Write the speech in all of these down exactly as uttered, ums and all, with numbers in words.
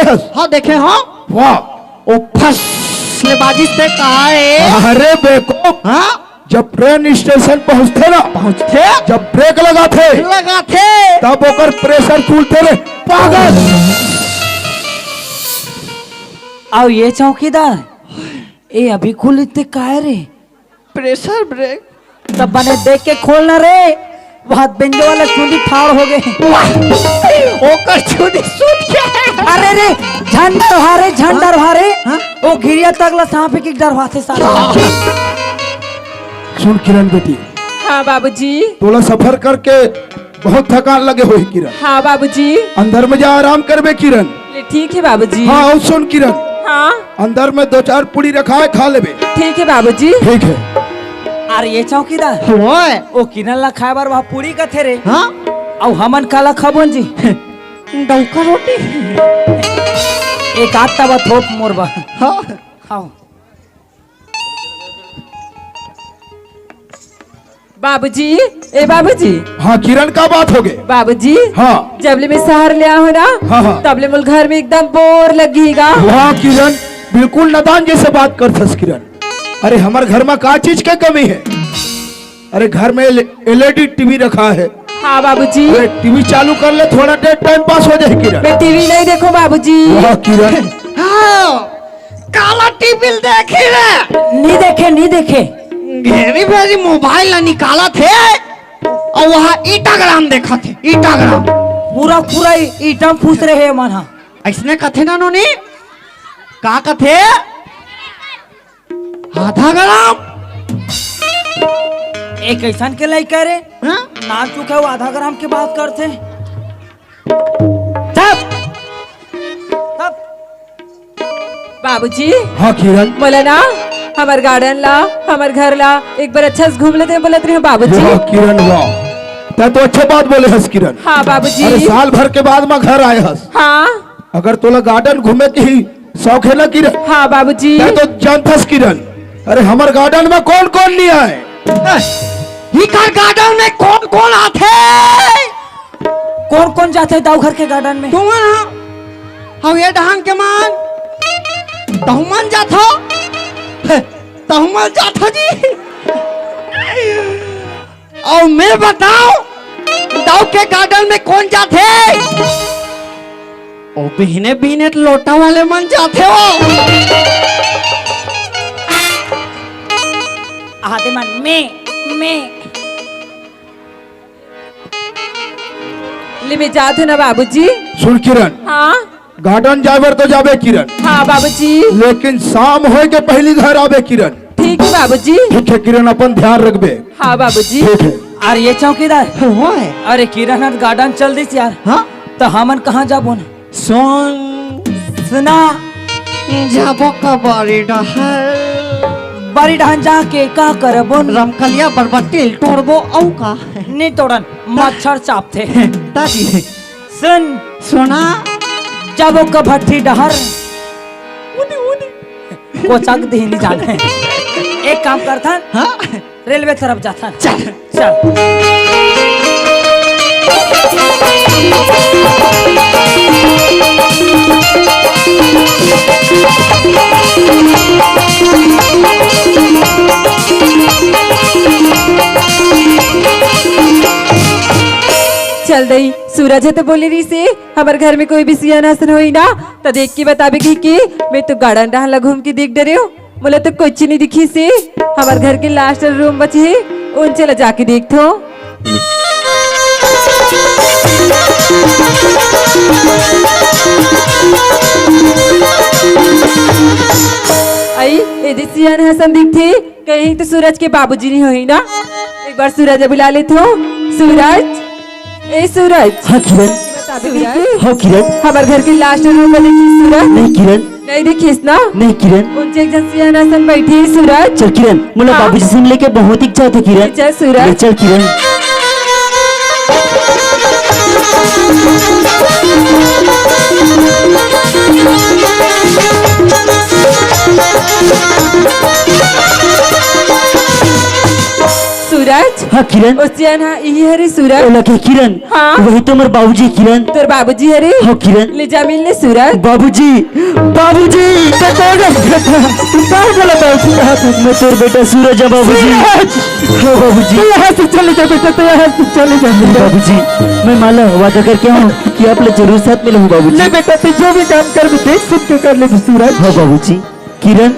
हाँ, देखे हो। वाह। ओ फस ले बाजिस ते का हे? अरे बेवकूफ। हाँ? जब ट्रेन स्टेशन पहुंचथे ना, पहुंचथे? जब ब्रेक लगाथे, लगाथे। तब ओकर प्रेशर खुलथे रे, पागल। अउ ये चौकीदार, ए अभी खुलिस ते काय रे? Pressure brake. तब बने देख के खोल ना रे, वहाँ बेंजो वाला चुंदी फाड़ हो गे। ओकर चुंदी सूत गे। अरे रे, झन डरवा रे, झन डरवा रे। हाँ? ओ घिरिया तक ला सांप के डरवाथे साला। सुन किरण बेटी, हाँ बाबूजी। तोला सफर करके बहुत थकान लगे होही किरण। हाँ बाबूजी। अंदर में जा, आराम करबे किरण। ले ठीक हे बाबूजी। हाँ, अउ सुन किरण। हाँ। अंदर में दो चार पूड़ी रखा हे, खा लेबे। ठीक हे बाबूजी। ठीक हे। अरे ये चौकीदार, ओए। ओ किरण ला खाए बर वहाँ पूड़ी कथे रे। हाँ? अउ हमन काला खाबोन जी? डौका रोटी। एक आध तवा थोप मोर बर। हाँ। खाओ। बाबूजी, ए बाबूजी। हाँ किरण, का बात हो गे? बाबूजी, हाँ। जब ले मैं शहर ले आए हो ना, हाँ, हाँ। तब ले मोला घर में एकदम बोर लगी गा। वाह किरण, बिल्कुल नादान जैसे बात करथस किरण। अरे हमर घर में का चीज के कमी हे? अरे घर में एलईडी टीवी रखा हे। हाँ बाबूजी। अरे टीवी चालू कर ले, थोड़ा देर टाइम पास हो जाए किरण। मैं टीवी नहीं देखो बाबूजी। वाह किरण। हाँ। काला टीवी ल देखे रे? नी देखे, नी देखे। घेरी भेरी मोबाइल ला निकालत हे अउ वहाँ ईटाग्राम देखत हे, ईटाग्राम। पूरा पूरा ईटा म फूस रहे मन हा। अइसने कथे ना नोनी? का कथे? आधा ग्राम। एक अइसन के लइका रे, हाँ? नाम चुका वो आधा ग्राम के बात करथे। चुप! चुप! बाबूजी। हाँ किरण। मोला ना हमर गार्डन ला, हमर घर ला एक बार अच्छा से घूम लेते बोलत रहे बाबूजी। वाह किरण वाह, तै तो अच्छा बात बोले हस किरण। हाँ बाबूजी। अरे साल भर के बाद मैं घर आए हस। हाँ। अगर तोला गार्डन घूमे के ही शौक हे ना किरण, हाँ बाबूजी। तै तो जानथस किरण, अरे हमर गार्डन में कौन कौन नहीं आए? इकर गार्डन में कौन कौन आथे? कौन कौन जाथे दाऊ घर के गार्डन में? तुमन हा, हम ये डहान के मन, तहु मन जाथो, तहु मन जाथो जी। अउ मैं बताओ, दाऊ के गार्डन में कौन जाथे? ओ बिहने बिहने तो लोटा वाले मन जाथे हो। आते मन में, में। ले मैं जात हूँ ना बाबूजी। सुन किरण, हाँ। गार्डन जाए बर तो जाबे किरण। हाँ बाबूजी। लेकिन शाम होए के पहली घर आबे किरण। ठीक है बाबूजी। ठीक है किरण, अपन ध्यान रखबे। हाँ बाबूजी। ठीक है। अरे ये चौकीदार। ओए। अरे किरण ह गार्डन चल दिस यार। हाँ? तो हमन कहाँ जाबो ना? सुन। सुना। जाबो का बारी डहर। बारी डहन जाके का करबो? रमकलिया बरबट्टी तोड़बो अउ का? नहीं तोड़न, मच्छर चापथे। ताजी। सुन। सुना। जाबो का भट्टी डहर। उदी, उदी। कोचक देहनी जाने। एक काम करथन। हाँ? रेलवे तरफ जाथन। चल। चल। चल दई, सूरज ह तो बोले रहिसे, हमर घर में कोई भी सियान असन होही ना, त देख के बताबे कहिके, मैं तो गार्डन डहन ला घूम के देख डरेंव। मोला तो कुछ नहीं दिखिसे। हमर घर के लास्ट रूम बचे हे, उनचे ला जाके देखथो। अई, ए दे सियान असन दिखथे, कहीं तो सूरज के बाबूजी नहीं होही ना। एक बार सूरज ला बुला लेथो। सूरज, ए सूरज। हाँ किरण। बता दे सूरज। बेटी। हाँ किरण। हमर घर के लास्ट रूम में देखिस सूरज। नहीं किरण। नहीं देखिस ना? नहीं किरण। उनचे एक झन सियान असन बैठे हे सूरज। चल किरण, मोला हाँ। बाबूजी से मिले के बहुत इच्छा हे किरण। चल सूरज। ले चल किरण। सूरज, हाँ, किरण। ओ सियान, हाँ, इही हरे सूरज। ओला के किरण? हाँ। वही तो हमर बाबूजी, किरण। तोर बाबूजी हरे? हाँ, किरण। ले जा मिल ले सूरज। बाबूजी, बाबूजी, बाबूजी, मैं तोर बेटा सूरज हँव, बाबूजी। सूरज! हाँ, बाबूजी। तैं यहाँ से चले जा बेटा, तैं यहाँ से चले जा बेटा। बाबूजी, मैं माँ ला वादा करके आए हँव कि आप ला जरूर साथ में लहूँ, बाबूजी। ले बेटा, तैं जो भी काम करबे, देख सुन के कर ले सूरज। हाँ, बाबूजी। किरण।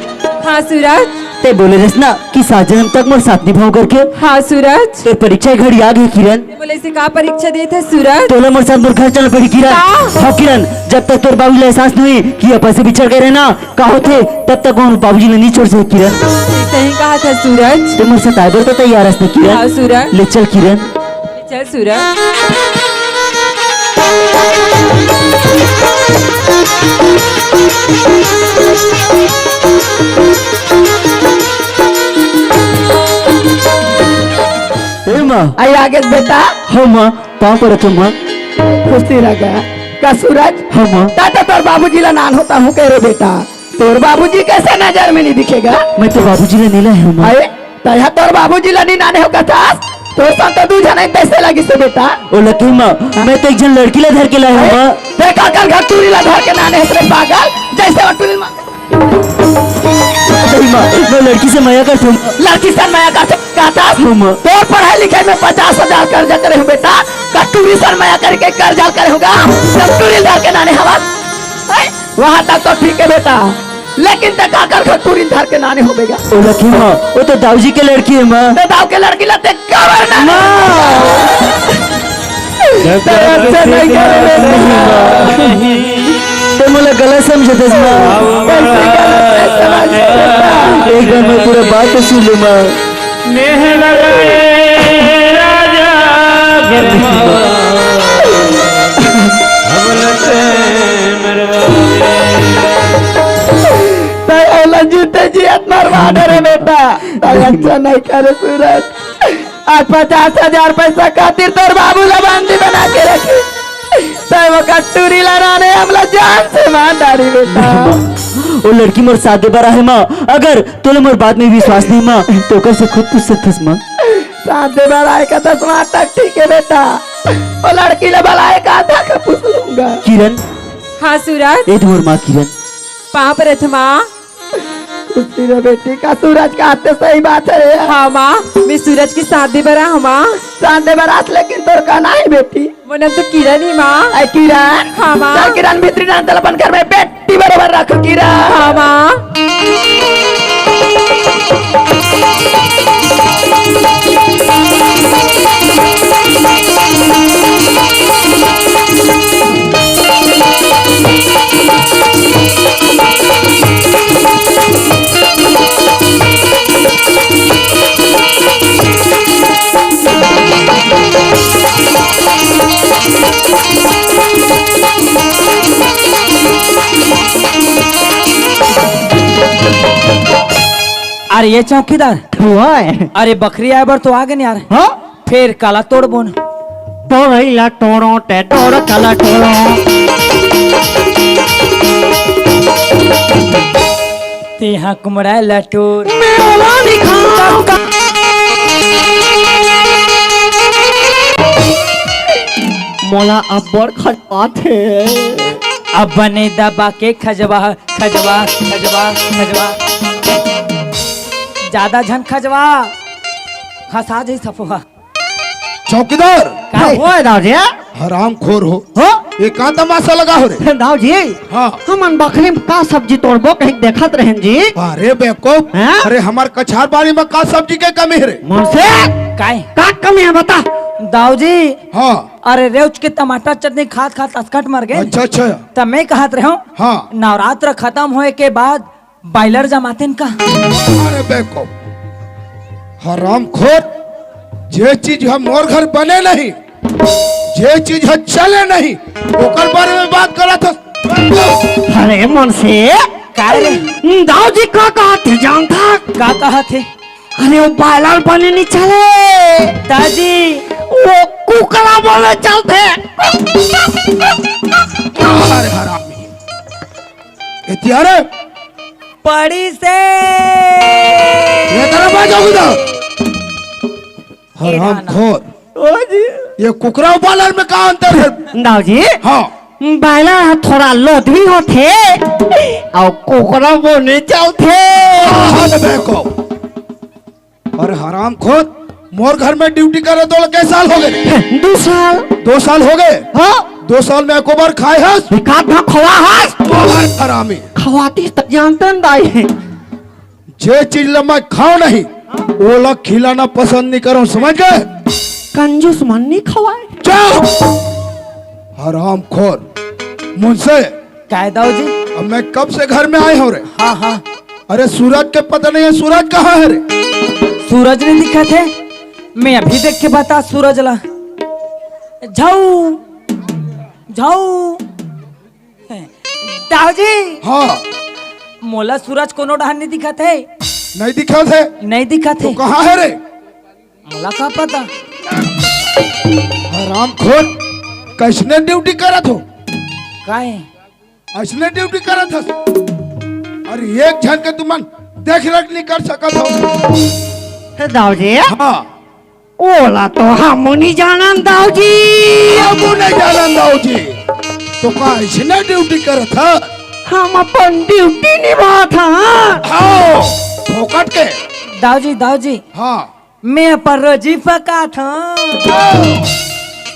हाँ सूरज। तैं बोले रहेस ना कि सात जनम तक मोर साथ निभाहूँ करके। हाँ सूरज। तोर परीक्षा के घड़ी आ गे, किरण। बोले से का परीक्षा देत हस सूरज? तोला मोर साथ मोर घर चलना पड़ही, किरण। का? हाँ किरण, जब तक तोर बाबू ला एहसास नहीं कि अपन से बिछड़ गे रहे ना, का होथे, तब तक वो बाबूजी ला नहीं छोड़ सके, किरण। सही कहा था सूरज। तैं मोर साथ आए बर तो तैयार हस ना, किरण? हाँ सूरज। ले चल, किरण। चल सूरज। ए माँ। आई आगे बेटा। हाँ माँ, पाँव परत हँव माँ। खुशी रह गया। का सूरज? हाँ माँ। ता तो तोर बाबूजी ला नान होता हूँ कह रे बेटा। तोर बाबूजी कैसे नजर में नहीं दिखेगा? मैं तो बाबूजी ला नहीं लाए हँव माँ। अरे, तैं हा तोर बाबूजी ला नहीं नाने हो कथस? तोर संग तो दू झन एक कैसे लगिस हे बेटा? ओ लकी माँ, मैं तो एक झन लड़की ला धर के लाए हँव माँ। देखा कर घर टूरी ला धर के नाने हस रे पागल, जैसे वो टूरी माँ। नहीं माँ, मैं लड़की से मया करथँव। लड़की से मया करथस, कथस? हाँ माँ। तोर पढ़ाई लिखाई में पचास हजार कर्जा करे हँव बेटा, का टूरी से मया करके कर्जा करे हँव गा, जब टूरी ला धर के नाने हवस। हैं? वहाँ तक तो ठीक है बेटा, लेकिन तैं काकर घर टूरी धर के नाने होबे गा? ओ लकी माँ, वो तो दाऊ जी के लड़की है माँ। तो दाऊ के लड़की ला तैं काबर ना? माँ! तैं अच्छा नहीं करे बेटा। तैं मोला गलत समझथस माँ। कैसे गलत समझ बेटा? एक बार मोर पूरा बात तो सुन ले माँ। नेह लगाए राजा गरमावा, हमला ते मरवावे। तैं ओला जीते जियत मरवा दे रे बेटा। तैं अच्छा नहीं करे सूरज। आज पचास हजार पैसा खातिर तोर बाबू ला बंदी बना के रखे। तैं वो कटूरी ला नाने हमला जान से मार डारी बेटा। ओ लड़की मोर साथ दे बर आहे माँ, अगर तोला मोर बात में विश्वास नहीं माँ, तो ओकर से खुद पूछ सकथस माँ। साथ दे बर आए का दस माँ तक ठीक है बेटा, वो लड़की ला बलाए का था का पूछ लूंगा। किरण। हाँ सूरज। ए मोर माँ किरण। पाँव परत हँव माँ। खुशी रे बेटी, का सूरज का आते सही बात है रे। हाँ माँ, मैं सूरज के साथ दे बर आए हँव माँ। साथ दे बर आस, लेकिन तोर का नाम है बेटी? मोर नाम तो किरण ही माँ। ऐ किरण? हाँ माँ। चल किरण, भीतरी डाल, अपन घर में बेटी बरोबर रखो किरण। हाँ माँ। अरे ये चौकीदार, हुआ है। अरे बकरी आए बर तो आ गे यार। हाँ? फेर काला तोड़बो न। तोरई ला टोरो ते टोर काला टोरो। तेहा कुमड़ा ला टोर। मैं ओला नहीं खाऊं। मोला अब्बड़ खजवाथे। अब बने दबा के खजवा, खजवा, खजवा, खजवा। ज्यादा झन खजवा, हंसा जई सफवा। चौकीदार। का हो है दाऊ जी? हरामखोर हो। हो? ये का तमाशा लगा हो रे? दाऊ जी, हाँ। हमन बखरी में का सब्जी तोड़बो कहीं देखत रहेन जी। अरे बेवकूफ। हैं? अरे हमार कछार बाड़ी में का सब्जी के कमी है रे? मुंशी, काय? का कमी है बता? दाऊ जी, हाँ। अरे रेउच के टमाटर चटनी खात खात असकट मर गे। अच्छा, अच्छा। त मैं कहत रहेंव, हाँ। नवरात्र खतम होए के बाद बॉयलर जमातेन का? अरे बेवकूफ, हरामखोर, जे चीज ह मोर घर बने नहीं, जे चीज ह चले नहीं, ओकर बारे में बात करत हस। अरे मुंशी, का रे? दाऊ जी का कहत हे जानथस? का कहत हे? अरे वो बॉयलर बने नहीं चले। दाजी। वो कुकरा बने चलथे। अरे हरामी। ए तियारे। पड़ी से। ये तरफ आ जाओ इधर। हरामखोर। ओ जी। ये कुकरा पालन में का अंतर हे? दाऊ जी। हाँ। बायला ह थोड़ा लोधवी होथे, अउ कुकरा बोने चलथे। हाँ, हाँ, बेवकूफ। अरे हरामखोर, मोर घर में ड्यूटी करे तोला कै साल होगे? दू साल। दू साल होगे? हाँ। दू साल में एको बार खाए हस? एकाध घांव खवा हस? ओ हर हरामी। खवातीस त जानते न दाई। जे चीज ला मैं खाओं नहीं, ओला खिलाना पसंद नहीं करों, समझ गए? कंजूस मन नहीं खवाए। चुप! हरामखोर। मुंशी। काय दाऊ जी? अब मैं कब से घर में आए हों रे? हाँ, हाँ। अरे सूरज के पता नहीं हे, सूरज कहाँ हे रे? सूरज नहीं दिखत हे। मैं अभी देख के बता सूरज ला। झाऊ, झाऊ। दाऊ जी। हाँ। मोला सूरज कोनो डहर नहीं दिखत हे। नहीं दिखत हे? नहीं दिखत तो हे। कहाँ हे रे? मोला का पता? हरामखोर, कइसने ड्यूटी करत हो? काय? अइसने ड्यूटी करत हस? अरे एक झन के तुमन देख रेख नहीं कर सकत हो। हे दाऊ जी। हाँ। ओला तो हमू नहीं जानन दाऊ जी। हमू नहीं जानन दाऊ जी। तो का अइसने ड्यूटी करत हस? हम अपन ड्यूटी निभात हन। हाँ, फोकट के। दाऊ जी, दाऊ जी। हाँ। मैं अपन रोजी पकात हंव।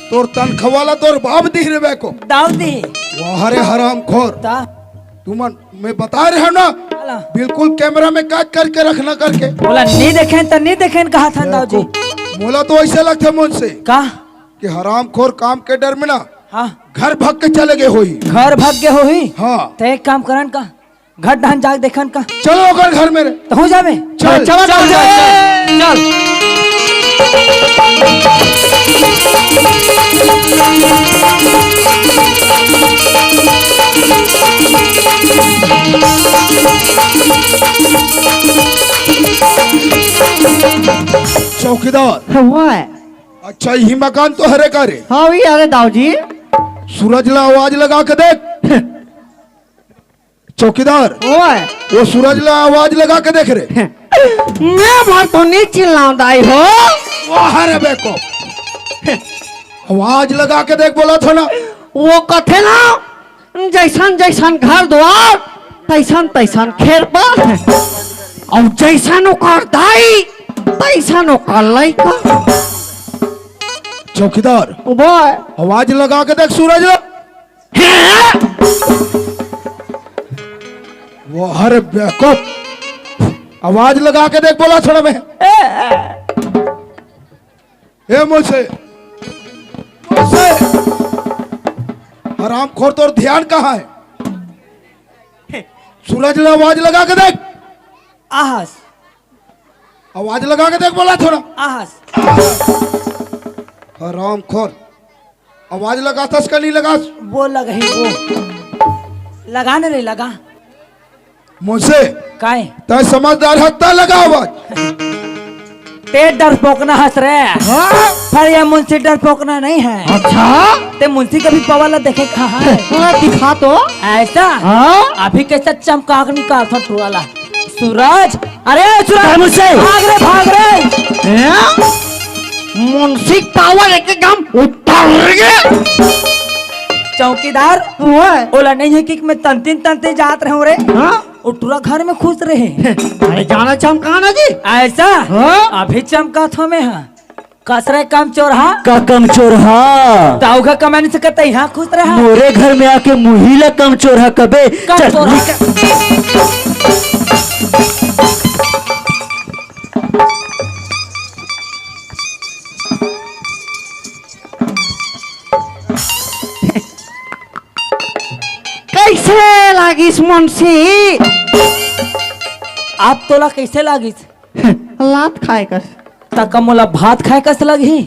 तोर तनख्वाह ला तोर बाप दिही रे बेवकूफ। दाऊ जी। वाह रे हरामखोर। ता? तुमन, मैं बता रहे हंव ना, काला? बिल्कुल कैमरा में कैद करके रखना करके। मोला नहीं देखेन त नहीं देखेन कहत हंव दाऊ जी। बेवकूफ। मोला तो अइसे लगथे मुंशी का? कि हरामखोर काम के डर में ना हाँ। घर भाग के चले गे होही। घर भाग गे होही? हाँ। त एक काम करन का, घर डहन जाके देखन का। चलो ओकर घर में रे। तहूँ जाबे? चल। चल, चल, चल, चल, चल। चौकीदार। हाँ, वो है। अच्छा, यही मकान तो हरे का रे? हाँ, वही हरे दाऊ जी। सूरज ला आवाज लगा के देख। चौकीदार, ओए। वो सूरज ला आवाज लगा के देख रे। मैं भर तो नहीं चिल्लाऊं दाई हो। वाह रे बेवकूफ। आवाज लगा के देख, बोलत हंव ना। वो कथे ना, जइसन जइसन घर द्वार, तइसन तइसन खेत बार। अउ जइसन ओकर दाई, तइसन ओकर लइका। चौकीदार, ओए। आवाज लगा के देख सूरज ला। वाह रे बेवकूफ, आवाज लगा के देख, बोलत हंव मैं। ए मुंशी, मुंशी, हरामखोर, तोर ध्यान कहाँ हे? सूरज ला आवाज लगा के देख। आहस। आवाज लगा के देख, बोलत हंव ना। आहस। हरामखोर, आवाज लगाथस का नहीं लगास? वो लगही वो। लगा न रे, लगा। मुंशी। काय? तैं समझदार हस त लगा आवाज। तैं डरपोकना हस रे। हाँ? पर ये मुंशी डरपोकना नहीं हे। अच्छा? तैं मुंशी कभी power ला देखे कहाँ हे? हाँ, दिखा तो। अइसा? हाँ? अभी कइसे चमका के निकालथंव टूरा ला। सूरज, अरे सूरज, काय मुंशी? भाग रे, भाग रे। हैं? मुंशी power एक एक घांव उतर गे। चौकीदार, ओए। ओला नहीं हे कि मैं तंतिन तंतिन जात रहेंव रे। हाँ? वो टूरा घर में खुश रहे। अरे जाना चमकाना जी। अइसा? हाँ? अभी चमकाथंव मैं, हाँ। कस रे कमचोरहा। का कमचोरहा? दाऊ घर कमाने से कहते यहाँ खुश रहा। मोरे घर में आके मुही ला कमचोरहा कबे। कमचोरहा। चल, निकल। कइसे लागिस मुंशी? अब तोला कइसे लागिस? लात खाए कस। त का मोला भात खाए कस लगही?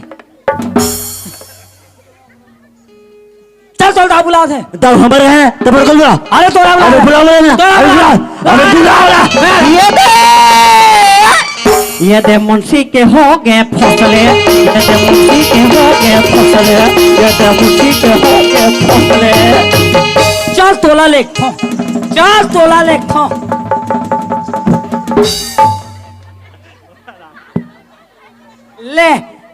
चल, चल, दाऊ बुलाथे। दाऊ हमर हे, त बड़कल बुला। अरे, तोला बुला। अरे, बुला, बुला ना। तोला अरे, बुला। बुला। अरे, बुला, बुला। ये दे। ये दे मुंशी के होगे फसले, ये दे मुंशी के होगे फसले, ये दे मुंशी के होगे फसले। चल तोला लेगथंव, चल तोला लेगथंव। ले,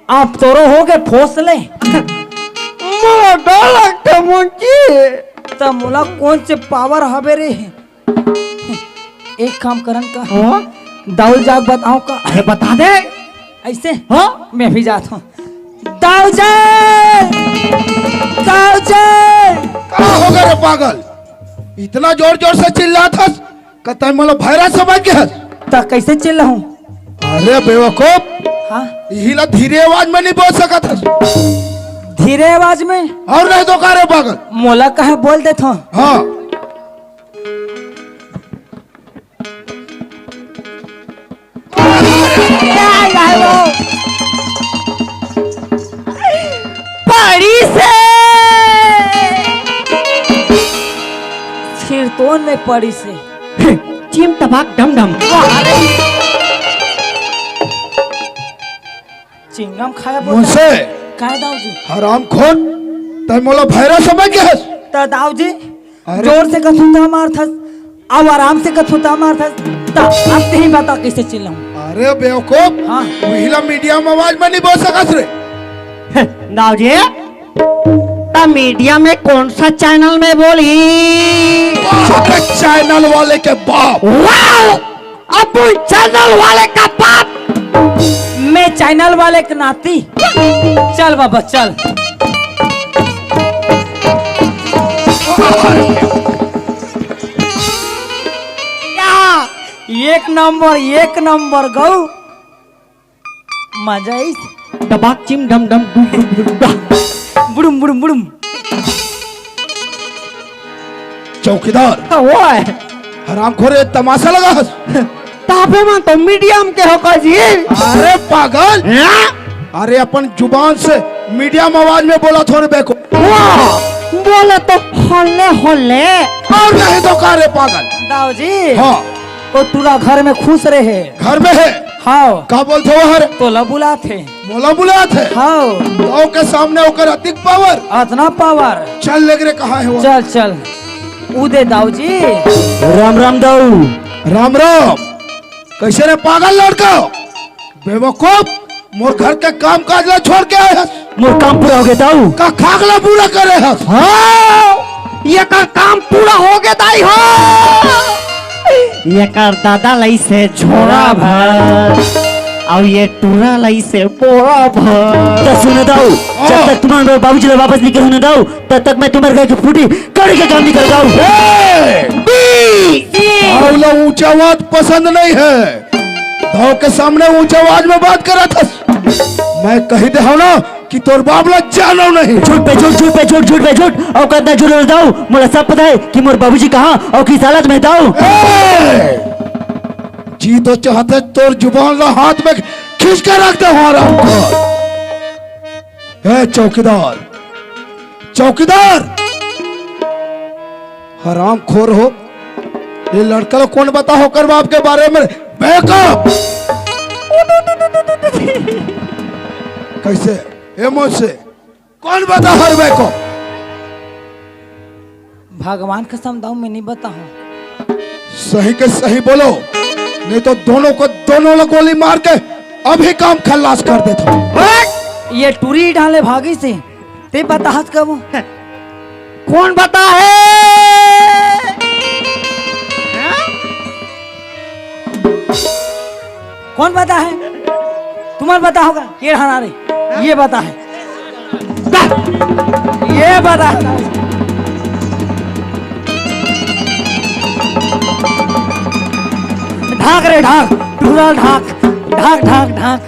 अब तोरो हो गे फोस ले। मोला डर लगथे मुंशी। त मोला कोन से पावर हवे रे? एक काम करन का? हाँ? दाऊ जाग बताओ का? अरे बता दे। ऐसे? हाँ? मैं भी जात हूँ। दाऊ जी! दाऊ जी! का हो गे रे पागल? इतना जोर जोर से चिल्लात हस, का तैं मोला भैरा समझ गे हस? त कैसे चिल्लाहूँ? अरे बेवकूफ, हाँ? इही ला धीरे आवाज में नहीं बोल सकत हस। धीरे आवाज में? और नहीं तो का रे पागल? मोला कहे बोल देत हूँ। हाँ। पड़ी से सिरतोन में पड़ी से। चिम टपाक डम डम। चिंगम खाया बोलता मुझसे। काय दाऊ जी? हरामखोर, तैं मोला भैरा समझ गे हस? त दाऊ जी, अरे। जोर से कथू त मारथस, अब आराम से कथू त मारथस, त अब तेही बता कैसे चिल्लाऊं? अरे बेवकूफ, हाँ। उही ला मीडिया में आवाज में नहीं बोल सकत रे। दाऊ जी, त मीडिया में कौन सा चैनल में बोली? अरे चैनल वाले के बाप। वाह! अपन चैनल वाले का बाप। मैं चैनल वाले के नाती। चल बाबा, चल। या, एक नंबर, एक नंबर गऊ। मजा आइस। डबाक चिम डम डम डुम डुम डुम डा। बुड़ुम, बुड़ुम, बुड़ुम। चौकीदार। हाँ, वो है। हरामखोर, ये तमाशा लगा हस? तापे मन तो मीडियम के हो का जी। अरे पागल। हाँ? अरे अपन जुबान से मीडियम आवाज में बोला थोड़े बेको। वाह, बोले तो होले होले। और नहीं तो का रे पागल? दाऊ जी। हाँ। वो टूरा घर में खुश रहे। घर में है? हाँ। का बोलथे वो हर? तोला बुलाथे। मोला बुलाथे? हाँ। तो के सामने ओकर अधिक पावर। अतना पावर। चल लेग रे, कहाँ है वो? चल, चल। उदे दाऊ जी। राम राम दाऊ। राम राम। कैसे रे पागल लड़का? बेवकूफ, मोर घर के काम काज ला छोड़ के आए हस। मोर काम पूरा हो गया दाऊ। का खाक ला पूरा करे हस? हाँ, एकर काम पूरा हो गया दाई हो। एकर दादा लइसे झोरा भर, अउ ये टूरा लइसे बोरा भर। त सुन दाऊ, जब हाँ। तक तुम्हारे बाबूजी ला वापस नहीं करूँ ना दाऊ, तब तक मैं तुम्हारे घर की फूटी कड़ी का काम नहीं कर दाऊ। ए! बी! बी! भाव ला ऊंचा आवाज पसंद नहीं है। भाव के सामने ऊंचा आवाज में बात करत हस। मैं कही दे हूं ना कि तोर बाप ला जानो नहीं। झूठ पे झूठ, झूठ पे झूठ, झूठ पे झूठ। अउ कतना झूठ बोल दाऊ, मोला सब पता है कि मोर बाबूजी कहाँ अउ किस हालत में दाऊ। ए! जी तो चाहते तोर जुबान ला हाथ में खींच के रख दे हमारा। ए चौकीदार, चौकीदार, हरामखोर हो, ये लड़का ला कौन बता हो कर बाप के बारे में? बेवकूफ। कैसे? ए मुझसे कौन बता हर बेवकूफ? भगवान कसम दाऊ, मैं नहीं बताऊं। सही के सही बोलो, नहीं तो दोनों को, दोनों ला गोली मार के अभी काम खल्लास कर देता हूँ। हट! ये टूरी डाले भागी से, ते बताहत कबो? कौन बता है? हाँ? कौन बता है? तुम्हारा बता होगा, ये रहा रे, ये बता है। ये बता। ढाक रे ढाक, टूरा ढाक, ढाक, ढाक, ढाक।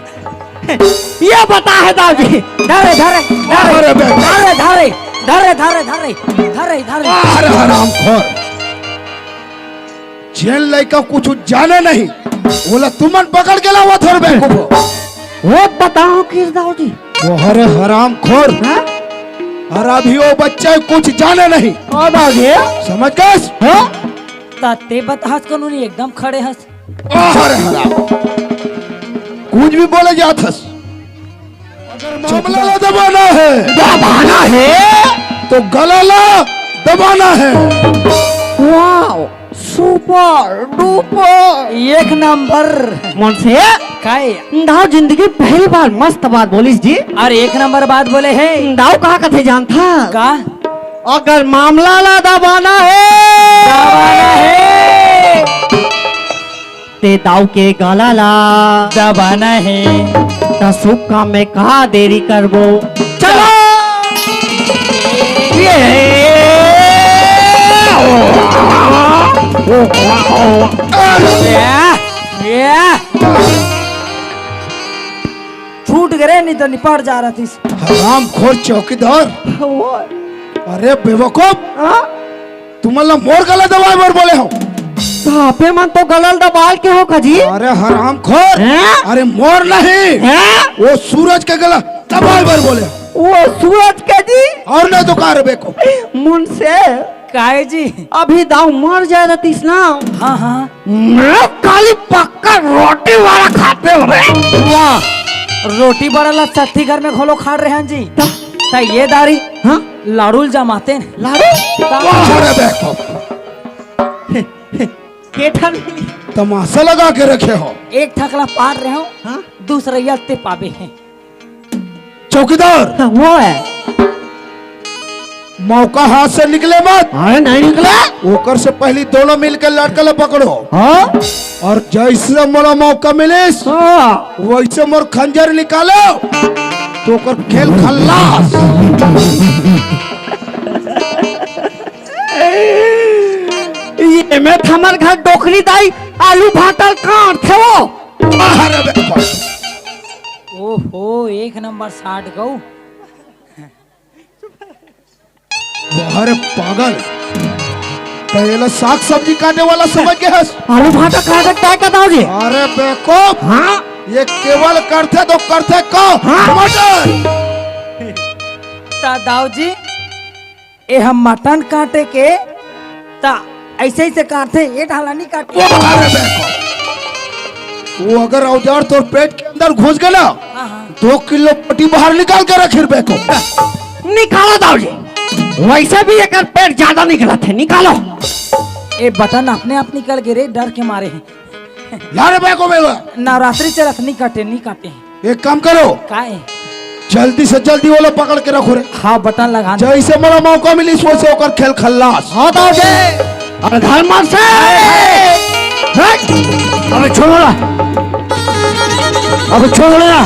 ये बता है दाऊ जी। धरे, धरे, धरे, अरे बे। धरे, धरे, धरे, धरे, धरे, धरे, धरे। अरे हरामखोर। जेन लइका कुछ जाने नहीं, ओला तुमन पकड़ के लावत हो रे बेवकूफ। वो बताओ किरदार जी। वो हरे हरामखोर। हाँ? और अभी वो बच्चा कुछ जाने नहीं। अब आ गया। समझ गए? हाँ? ता ते बताहस कोनो नहीं, एकदम खड़े हस। ओ हरे हराम। कुछ भी बोले जात हस। अगर मामला ला दबाना है। दबाना है? तो गला ला दबाना है। वाओ। Super duper. एक नंबर। मुंशी, काय? दाऊ जिंदगी पहली बार मस्त बात बोलिस जी। अरे एक नंबर बात बोले हे। दाऊ का कथे जानथा? का? अगर मामला ला दबाना हे, दबाना हे। ते दाऊ के गला ला दबाना हे। त शुभ काम में का देरी करबो? चलो। ये। या, या। छूट गए रे, नहीं तो निपट जा रहा थी। हरामखोर चौकीदार। वो। अरे बेवकूफ। हाँ? तुमन ला मोर गला दबाए बर बोले हो? तो आपे मन तो गला दबाल के हो का जी? अरे हरामखोर। हैं? अरे मोर नहीं। हैं? वो सूरज के गला दबाए बर बोले हो। वो सूरज के जी? और नहीं तो का रे बेको? मुंशी। काय जी? अभी दाऊ मर जाए रहतीस ना। हाँ, हाँ। मैं खाली पक्का रोटी वाला खाते हुए। वाह, रोटी बड़ा ला सत्ती घर में घोलो खा रहे हैं जी। त? त ये दारी हाँ? लाड़ू ल जमाते हैं। लाड़ू? त? वाह रे बेको। के ठन? तमाशा लगा के रखे हो। एक ठकला पार रहे हो, हाँ? दूसरा यत्ते पावे हैं। चौकीदार। हाँ, वो है। मौका हाथ से निकले मत। अरे नहीं निकला। ओकर से पहली दोनों मिलके लड़का ला पकड़ो। हाँ? और जैसे मोला मौका मिलिस, हाँ। वैसे मोर खंजर निकालो, तो ओकर खेल खल्लास। ये में हमर घर डोकरी दाई आलू भाटा काट थे वो। अरे बे। ओहो, एक नंबर साठ गऊ। अरे पागल, त एला साग सब्जी काटे वाला समझ के हस? आलू भाटा काटे काय का दाऊ जी? अरे बेवकूफ, हाँ? ये केवल करथे तो करथे का? हाँ? टमाटर। ता दाऊ जी, ए हम मटन काटे के, ता ऐसे ही से काटथे, ये ढाला नहीं काटे। वो अगर औजार तोर पेट के अंदर घुस गया ना, हाँ, हाँ। दो किलो पट्टी बाहर निकाल के रख बेको। निकालो दाऊ जी, वैसे भी एकर पेट ज्यादा निकलत हे, निकालो। ए बटन अपने आप निकल गे रे, डर के मारे हैं। ला रे बेको बेवा। नवरात्रि चलत, नहीं काटे, नहीं काटे। एक काम करो। काय? जल्दी से जल्दी वो ला पकड़ के रखो रे। हाँ, बटन लगा दे। जैसे मोला मौका मिलिस, वैसे ओकर खेल खल्लास। हाँ, दाऊ जी। अरे धर्म से। हट। अबे छोड़ो ना। अबे छोड़ो ना।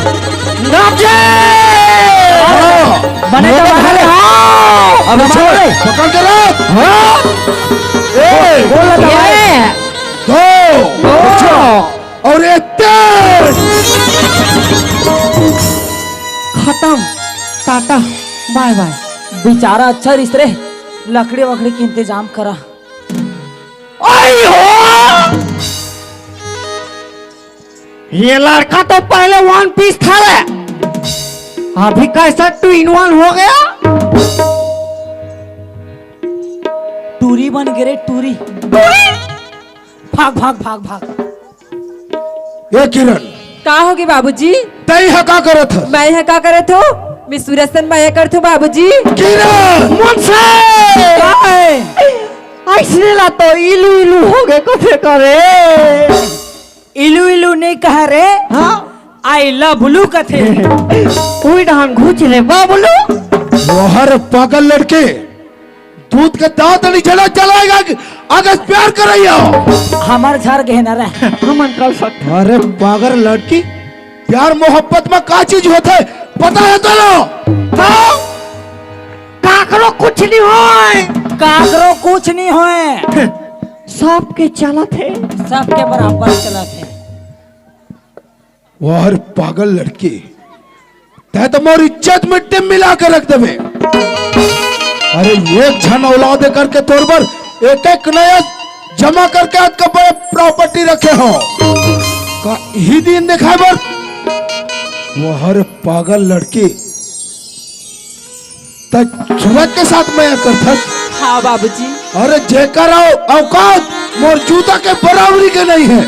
दाऊ जी। हाँ। बने तो बने। हाँ। अबे छोड़। पकड़ के रख। हाँ। ए। बोल ना, ये। दो। दो। अच्छा। और ये तेज। खत्म। टाटा। बाय बाय। बेचारा अच्छा रिस रे, लकड़ी वकड़ी के इंतजाम करा। आई हो! ये लड़का तो पहले वन पीस था रे, अभी कैसा टू इन वन हो गया? टूरी बन गे रे, टूरी। टूरी? भाग, भाग, भाग, भाग। ए किरण। का होगे बाबूजी? तई ह का करत हस? मैं ह का करत हो? मैं सूरज सन मया करत हूँ बाबूजी। किरण! मुंशी! का है? ऐसने ला तो इलू इलू होगे कथे करे। इलू इलू नहीं कहा रे। हाँ? I love you कथे। उई डाहन घुच रे बाबुलू। वहर पागल लड़के। दूध के दांत नहीं जला जलाएगा कि अगर प्यार करैया हो। हमर झर गहना रहे। हमन कर सकते। अरे पागल लड़की, प्यार मोहब्बत में का चीज होथे, पता है तो लो। हाँ? काकरो कुछ नहीं होय। काकरो कुछ नहीं होय। सबके चलत हे। सबके बराबर चलत हे। वाह रे पागल लड़की, तै तो मोर इज्जत मिट्टी में मिला के रख देबे। अरे एक झन औलाद करके तोर बर एक एक नया जमा करके आज का बड़े प्रॉपर्टी रखे हो, का ही दिन दिखाए बर। वाह रे पागल लड़की, तै सूरज के साथ मया करथस? हाँ बाबूजी। अरे जेकर औ-, औकात मोर जूता के बराबरी के नहीं है,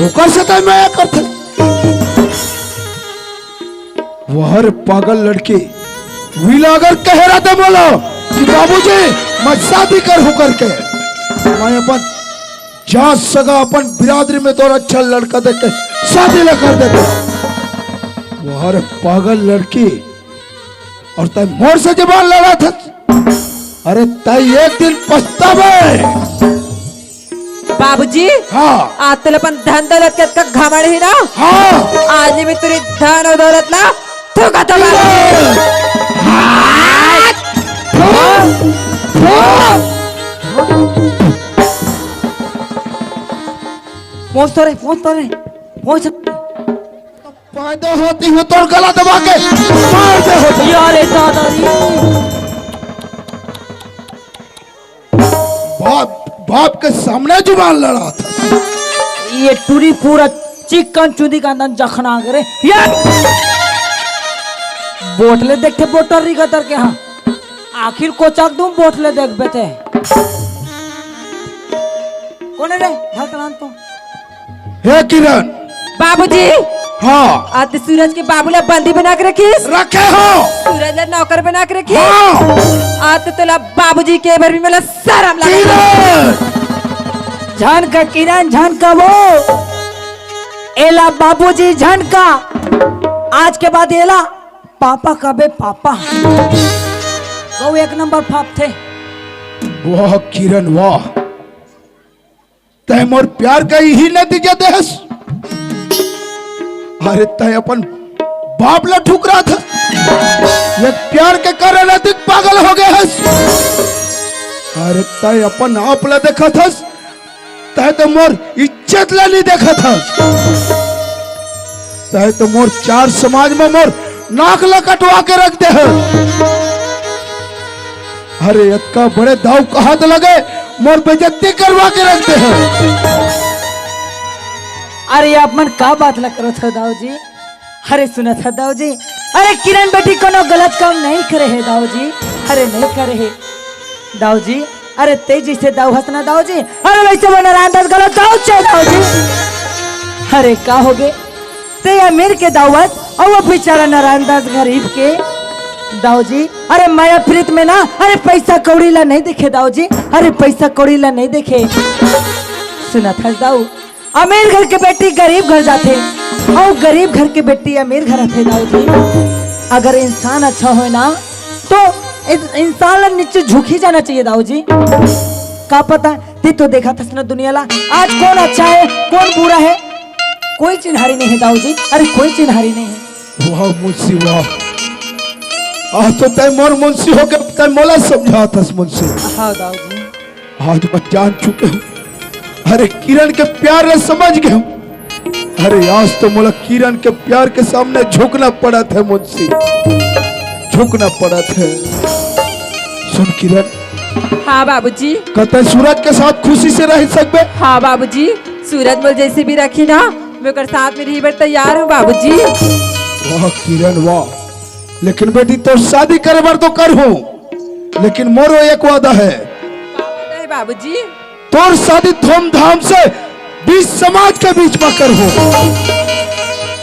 ओकर से तै मया करथस। वहर पागल लड़की, विलागर कह रहा था बोलो कि बाबूजी मैं शादी कर हूँ करके, मैं अपन जा सगा अपन बिरादरी में तोर अच्छा लड़का देख के शादी ला कर देता। वो हर पागल लड़की, और तय मोर से जबान लड़ा था। अरे तय एक दिन पछतावे। बाबूजी, हाँ। आज तोला अपन धन दौलत के अतका घमंड ही ना। हाँ। आज नहीं मैं तेरी धन और दौलत ना तू का तबाह। पहुंच तो रे, पहुंच तो रे, पहुंच। पैदा होती हूँ तोर गला दबा के मार दे होती। यारे दादा रे। बाप, बाप के सामने जुबान लड़ा था। ये टूरी पूरा चिकन चुंदी का अंदर जखना करे। ये बोतले देखते बोतल री गतर के हाँ। आखिर कोचक दूं बोतले देख बेटे। कौन है रे? धड़कनान तो। हे किरण। बाबूजी। हाँ। आज सूरज के बाबू ला बंदी बना के रखिस। रखे हो। सूरज ला नौकर बना के रखिस। हाँ। आज तो तोला बाबूजी के बर भी मला शरम लगा। किरण। झन का किरण, झन का वो। एला बाबूजी झन का। आज के बाद एला पापा कबे पापा। वो एक नंबर पाप थे। वाह किरण वाह। तय मोर प्यार का यही नतीजा देहस। अरे तय अपन बाप ला ठुकरा था। ये प्यार के कारण अधिक पागल हो गए हस। अरे तय अपन आप ला देखा थस। तय तो मोर इज्जत ला नहीं देखा थस। तय तो मोर चार समाज में मोर नाक ला कटवा के रख दे है। अरे अतका बड़े दाव कहात लगे मोर बेइज्जती करवा के रख दे है। अरे आप मन का बात ला करत हो दाऊ जी? अरे सुनत हो दाऊ जी, अरे किरण बेटी कोनो गलत काम नहीं करे है दाऊ जी। अरे नहीं करे है दाऊ जी। अरे ते जैसे दाऊ हस ना दाऊ जी, अरे वैसे वो नारायण दास गलत दाऊ छे दाऊ जी। अरे का हो गे? ते अमीर के दाऊ हस और वो बेचारा नारायण दास गरीब के दाऊ जी। अरे माया प्रीत में ना, अरे पैसा कौड़ी ला नहीं देखे दाऊ जी। अरे पैसा कौड़ी ला नहीं देखे। सुनत हस दाऊ, अमीर घर के बेटी गरीब घर जाथे और गरीब घर के बेटी अमीर घर आथे दाऊ जी। अगर इंसान अच्छा होय ना तो इन-, इंसान ला नीचे झुकी जाना चाहिए दाऊ जी। का पता, ते तो देखा थस ना दुनिया ला, आज कौन अच्छा है कौन बुरा है, कोई चिन्हारी नहीं है दाऊ जी। अरे कोई चिन्हारी नहीं है। वाह मुंशी वाह, आज तो तय मोर मुंशी होके तय मोला समझात हस मुंशी। हाँ दाऊ जी। आज मैं जान चुके हूँ। अरे किरण के प्यार ला समझ गए हूँ। अरे आज तो मोला किरण के प्यार के सामने झुकना पड़ा था मुंशी, झुकना पड़ा था। सुन किरण। हाँ बाबूजी। कतय सूरज के साथ खुशी से रह सकबे? हाँ बाबूजी, सूरज मोर जैसे भी रखी ना, मैं ओकर साथ में रही बर तैयार हूँ बाबूजी। वाह किरण वाह, लेकिन बेटी तोर शादी करे बर तो कर हूँ, लेकिन मोरो एक वादा है। का वादा है बाबूजी? तोर शादी धूमधाम से बीच समाज के बीच में कर हो।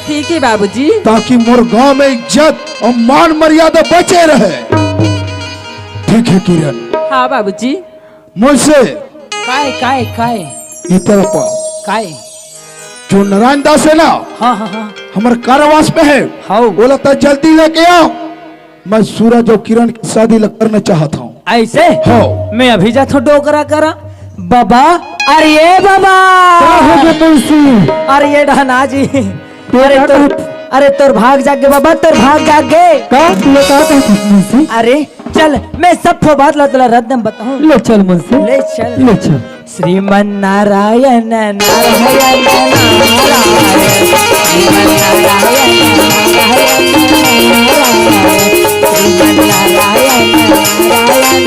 ठीक है बाबूजी। ताकि मोर गांव में इज्जत और मान मर्यादा बचे रहे। ठीक है किरण। हाँ बाबूजी। मुंशी। काय, काय, काय? इतर पा। काय? जो नारायण दास है ना, हाँ, हाँ, हाँ। हमर कारावास में है। हाँ। बोला था जल्दी लेके आओ। मैं सूरज और किरण की शादी ल-, करना चाहता हूँ। ऐसे? हाँ। मैं अभी जाता हूँ डोकरा करा। बाबा, अरे ये बाबा। का हो गया मुंशी? अरे ये डहना जी। अरे तोर, अरे तोर भाग जागे बाबा, तोर भाग जागे। का? तू लोग कहा था मुंशी? अरे चल, मैं सब ठो बात ला तोला रद्दम बताऊँ। ले चल मुंशी। ले चल। ले चल। श्रीमन नारायण नारायण नारायण, श्रीमन नारायण नारायण नारायण, श्रीमन नारायण नारायण नारायण।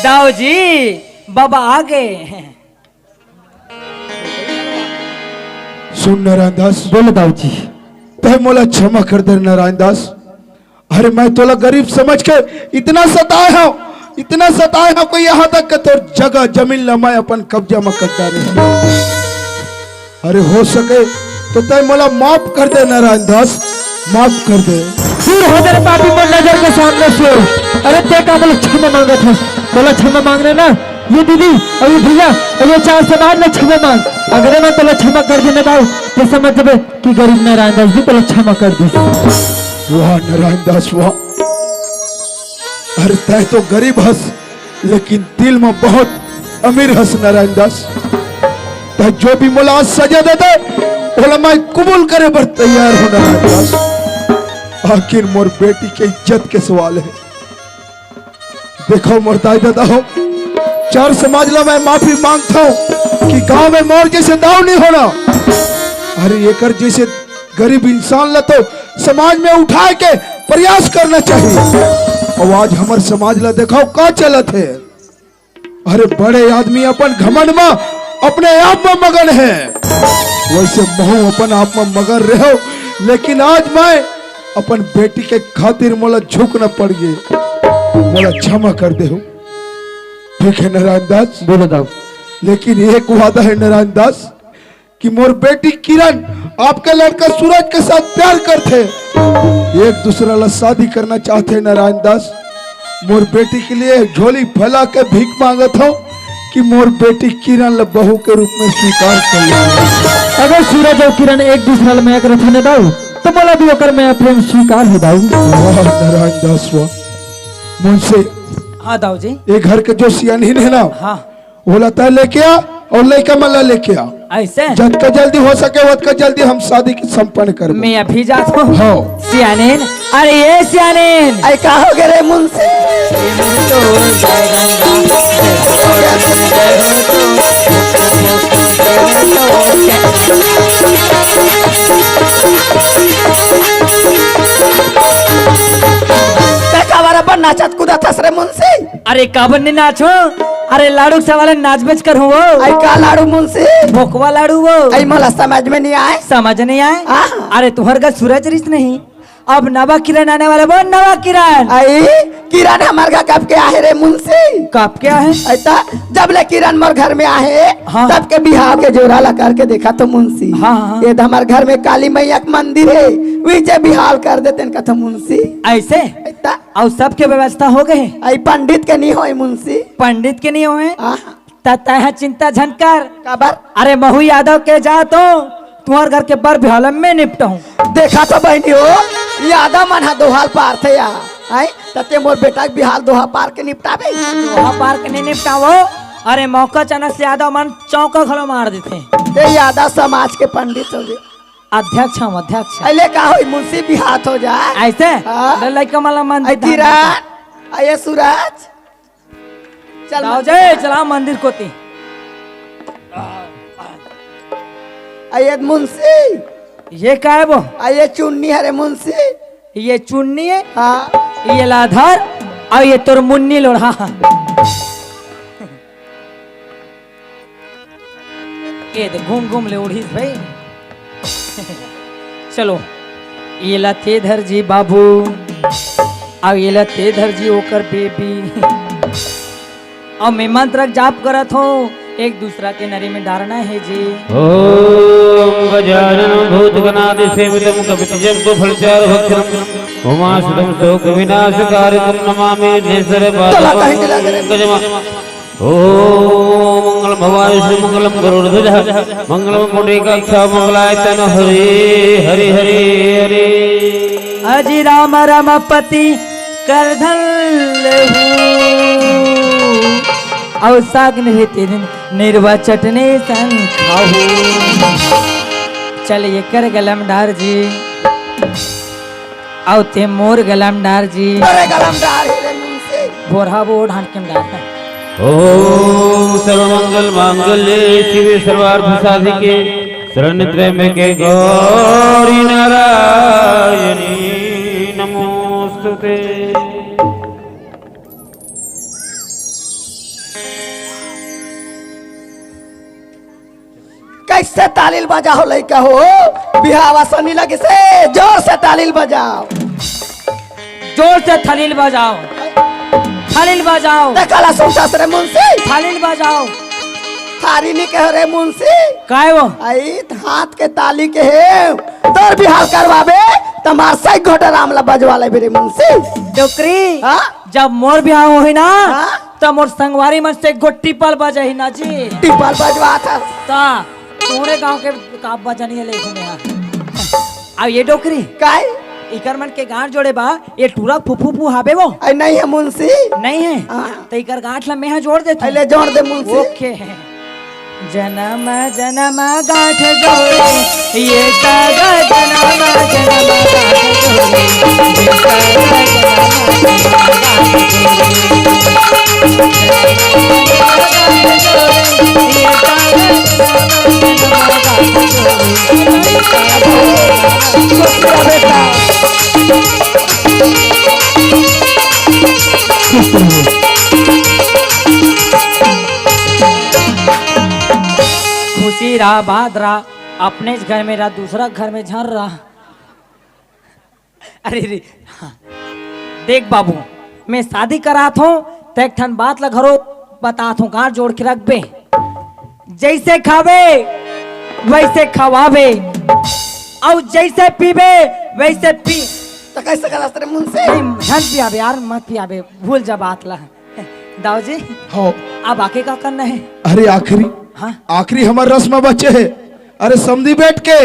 दाऊ जी, बाबा आ गए। सुन नारायण दास। बोल दाऊ जी। तय मोला क्षमा कर दे नारायण दास। अरे मैं तोला गरीब समझ के इतना सताए हूँ, इतना सताए हूँ कि यहाँ तक कि तोर जगह जमीन ला मैं अपन कब्जा में कर डारे हूँ। अरे हो सके तो तय मोला माफ कर दे नारायण दास, माफ कर दे। दूर हो जा रे पापी मोर नजर के सामने से। अरे ते का मोला क्षमा मांगत हस? तोला क्षमा मांगना ना, ये दीदी अउ ये भैया अउ ये चार समाज ला क्षमा मांग। अगर मैं तोला क्षमा कर देना दाऊ, तो समझ जाबे कि गरीब नारायण दास भी तोला क्षमा कर दिस। वाह नारायण दास, वाह। अरे तैं तो गरीब हस, लेकिन दिल में बहुत अमीर हस नारायण दास। तैं जो भी मोला आज सजा दे दे, ओला मैं कबूल करे बर तैयार हूँ नारायण दास। आखिर मोर बेटी के इज्जत के सवाल है। देखो मोर दाई ददा हो, चार समाज ला मैं माफी मांगता हूँ कि गांव में मोर जैसे दाऊ नहीं होना। अरे एकर जैसे गरीब इंसान ला तो समाज में उठाए के प्रयास करना चाहिए। और आज हमर समाज ला देखो का चलत है। अरे बड़े आदमी अपन घमंड में अपने आप में मगन है, वैसे महू अपन आप में मगन रहो। लेकिन आज मैं अपन बेटी के खातिर मोला झुकना पड़ गए, मोला क्षमा कर देहू। ठीक है नारायण दास, बोलो दाऊ। लेकिन एक वादा है नारायण दास, कि मोर बेटी किरण आपके लड़का सूरज के साथ प्यार करथे, एक दूसरा ला शादी करना चाहथे। नारायण दास, मोर बेटी के लिए झोली फैला के भीख मांगत हूँ कि मोर बेटी किरण ला बहू के रूप में स्वीकार कर ले। अगर सूरज अउ किरण एक दूसरा ला मया करत हे ना दाऊ, तो मोला भी ओकर मया प्रेम स्वीकार हे दाऊ। वाह नारायण दास वाह। मुंशी, हाँ दाऊ जी। ये घर के जो सियानीन है ना, हाँ। ओला तैं लेके आ और लइका मन ला लेके आ। ऐसे? जतका जल्दी हो सके, ओतका जल्दी हम शादी के संपन्न करबो। मैं अभी जात हूँ। हाँ। सियानेन, अरे ये सियानेन। अरे का हो गए रे मुंशी? तैं काबर अपन नाचत कूदत हस रे मुंशी? अरे काबर नहीं नाचो? अरे लाडू के सवाल नाच बेच कर हो वो। आई का लाडू मुंशी? भोकवा लाडू वो। आई मोला समझ में नहीं आए। समझ नहीं आए? हाँ। अरे तुहर का सूरज रिस नहीं, अब नवा किरण आने वाला वो नवा किरण। आई किरण हमर घर कब के आहे रे मुंशी? कब के आहे? ऐसा जब ले किरण मोर घर में आहे, हाँ। तब के बिहाव के जोरा ला करके देखा तो मुंशी। हाँ, हाँ। ये तो हमर घर में काली मैया के मंदिर है, वही जे बिहाव कर देते इनका तो मुंशी। ऐसे? ऐसा? अउ सबके व्यवस्था हो गए? आई पंडित के नहीं होए मुंशी। पंडित के नहीं होए? हाँ। त तैं चिंता झन कर। काबर? अरे महू यादव के जात हूँ, तुहर घर के बर बिहाव ला मैं निपटाहूँ। देखा तो बहनी हो, यादव मन हा दोहाल पारथे या। आई, त तैं मोर बेटा के बिहाव दोहा पार के निपटाबे। दोहा पार के नहीं निपटावो। अरे मौका चना से यादव मन चौका घलो मार देथे। तैं यादव समाज के पंडित हो गए। अध्यक्ष हम, अध्यक्ष। अले का होई, मुंशी बिहाव हो जाए। ऐसे? हाँ। ले लइका मन ला मन आई दे किरण, आइए सूरज। चल दाऊ मन जी, चला मंदिर कोती। आइए मुंशी। ये का है वो? आइए चुन्नी हरे मुंशी। ये चुन्नी है? हाँ। ये लाधर, अउ ये तोर मुन्नी लोढ़ा। ए दे, घूम घूम ले उड़ीस भाई। चलो, ये ला ते धर जी बाबू, अउ ये ला ते धर जी ओकर बेबी। अउ मैं मंत्र जाप करत हूँ, एक दूसरा के नरी में डारना है जी। ओम गजानन भूतगणादिसेवितम कपितजम्बूफलचारुभक्षणम उमासुतम शोक विनाशकारितम नमामि विघ्नेश्वर पादपंकजम। ओम मंगलम भवाय श्री मंगलम गरुड़ध्वज मंगलम पुंडरीकाक्ष मंगलायतन हरे हरे हरे हरे। अजी राम रमपति करधन लेहू। अउ साग नहीं तेरे निर्वा चटनी संग खाहू। चल एकर गलम डार जी। अउ ते मोर गलम डार जी। अरे गलम डार ही रे मुंशी। बोरहा वो ढांड के डार। ओम सर्वमंगल मांगल्ये शिवे सर्वार्थ साधिके शरण्य त्र्यंबके गौरी नारायणी नमोस्तुते। कैसे तालिल बजाओ लइका हो, बिहावा सनी लगे से जोर से तालिल बजाओ। जोर से थालिल बजाओ, थालिल बजाओ। देखला सुनता रे मुंशी। थालिल बजाओ। थारी नहीं कह रे मुंशी। काय वो? आई हाथ के ताली के हे। तोर बिहाव करवाबे, त मार सही घोटा राम ला बजवा लेबे रे मुंशी। डोकरी, हाँ? जब मोर बिहाव होही ना, हाँ? त मोर संगवारी मन से एक गो टिपल बजाही ना जी। टिपल बजवात हस। त तोरे गांव के का बजनी है, ले घूमे हा। अब ये डोकरी। काय? इकर मन के गांठ जोड़े बा, ये टूरा फुफू फू हाबे वो? अरे नहीं है मुंशी। नहीं है? हाँ। त इकर गांठ ला मेहा जोड़ देथों। अरे ले जोड़ दे मुंशी। ओके। जनम जनम गांठ जोड़े, ये तग जनम जनम गांठ जोड़े, ये तग जनम जनम गांठ जोड़े। खुशी रहा, बात रहा, अपनेच घर में रहा, दूसरा घर में झन रहा। अरे रे, हाँ। देख बाबू, मैं शादी करात हों, त एक ठन बात ला घरो बतात हों, गांठ जोड़ के रखबे। जैसे खाबे, वैसे खवाबे, अउ जैसे पीबे, वैसे पी। त कैसे करस रे मुंशी? नहीं, मत पियाबे यार, मत पियाबे, भूल जा बात ला। दाऊ जी, हाँ। अब आगे का करना है? अरे आखिरी, हाँ। आखिरी हमर रस्म बचे है। अरे समधी बेट के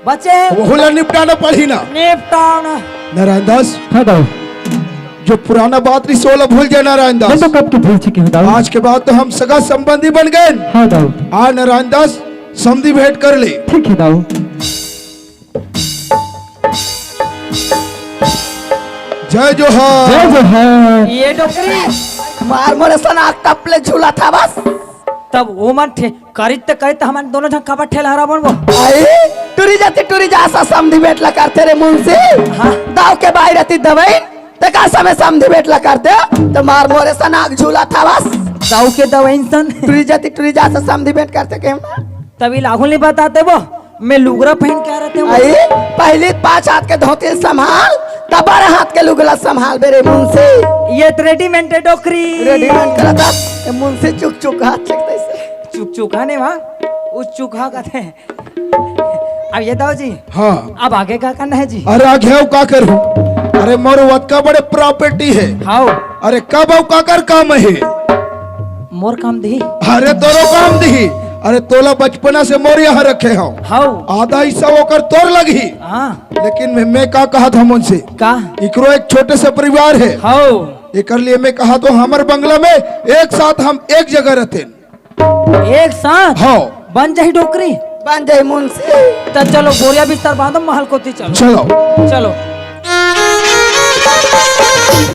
बचे है। वहू ला निपटाना पड़ही ना। निपटाना। नारायण दास। हाँ दाऊ। जो पुराना बात रही, सो ला भूल जा नारायण दास। मैं तो कब के भूल चुके हूँ दाऊ। आज के बाद तो हम सगा संबंधी बन गए। हाँ दाऊ। आ नारायण दास, समधी भेंट कर ले। ठीक है दाऊ। जय जोहार। जय जोहार। ये डोकरी। मार मोरे सनाक टपले झूला था बस। तब वो मन थे, करित त करित हमन दोनों झन काबर ठेलहारा बनबो। आई, टुरी जाती टुरी जा सा समधी बेट ला करते रे मुंशी। हाँ। दाऊ के बाई रहती दवाई, त का समय समधी बेट ला करते, त मार मोरे सनाक झूला था बस। दाऊ के दवाई सन। टुरी जाती टुरी जा सा समधी बेट करते के हम। तभी लागू नहीं बताते वो, मैं लुगरा पहन के आ रहते वो। आई, पहली पाँच हाथ के धोती संभाल, तब बारह हाथ के लुगला संभाल बे रे मुंशी। ये तो रेडीमेड है डोकरी। रेडीमेड करता, ये मुंशी चुक चुक हाथ चकते से। चुक चुक हा ने वहाँ, उस चुक हा कहते हैं। अब ये दाऊ जी। हाँ। अब आगे का करना है जी? अरे आगे अउ का करूँ? अरे मोर वतका बड़े प्रॉपर्टी है। हाँ। अरे कब अउ काकर काम है? मोर काम दिही। अरे तोरो काम दिही। अरे तोला बचपना से मोर यहाँ रखे हव। हाँ। आधा हिस्सा ओकर तोर लगही। हाँ। लेकिन मैं, मैं का कहा था मुंशी? का? इकरो एक छोटे से परिवार है। हाँ। एकर लिए मैं कहा तो हमर बंगला में एक साथ हम एक जगह रहते। एक साथ? हाँ। बन जाही डोकरी? बन जाही मुंशी। त चलो बोरिया बिस्तर बांधो, महल कोती चलो। चलो। चलो।